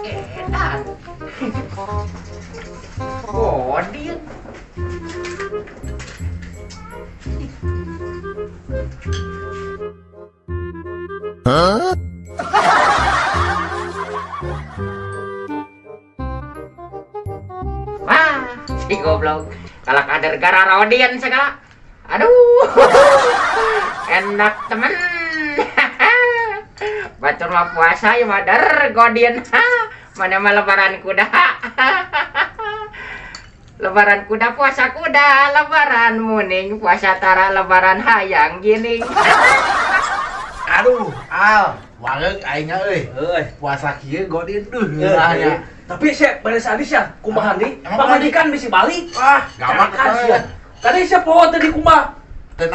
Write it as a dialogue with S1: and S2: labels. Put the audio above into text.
S1: Edan. Godin. Wah, si goblok. Kalah kader gara rodian segala. Aduh. Enak temen. Batur mah puasa ya mah der godin. Mana mah lebaran kuda. Lebaran kuda puasa kuda, lebaran muning puasa tara, lebaran hayang gini.
S2: Aduh, al, wareug aing euy.
S3: Euy.
S2: Puasa kieu godin duh ngeunahnya.
S3: Tapi sia beres adis ya, kumaha nih?
S2: Emang
S3: Pamajikan bisi balik.
S2: Wah, gampang
S3: Carakan sia. Tadi sia poho tadi kumaha?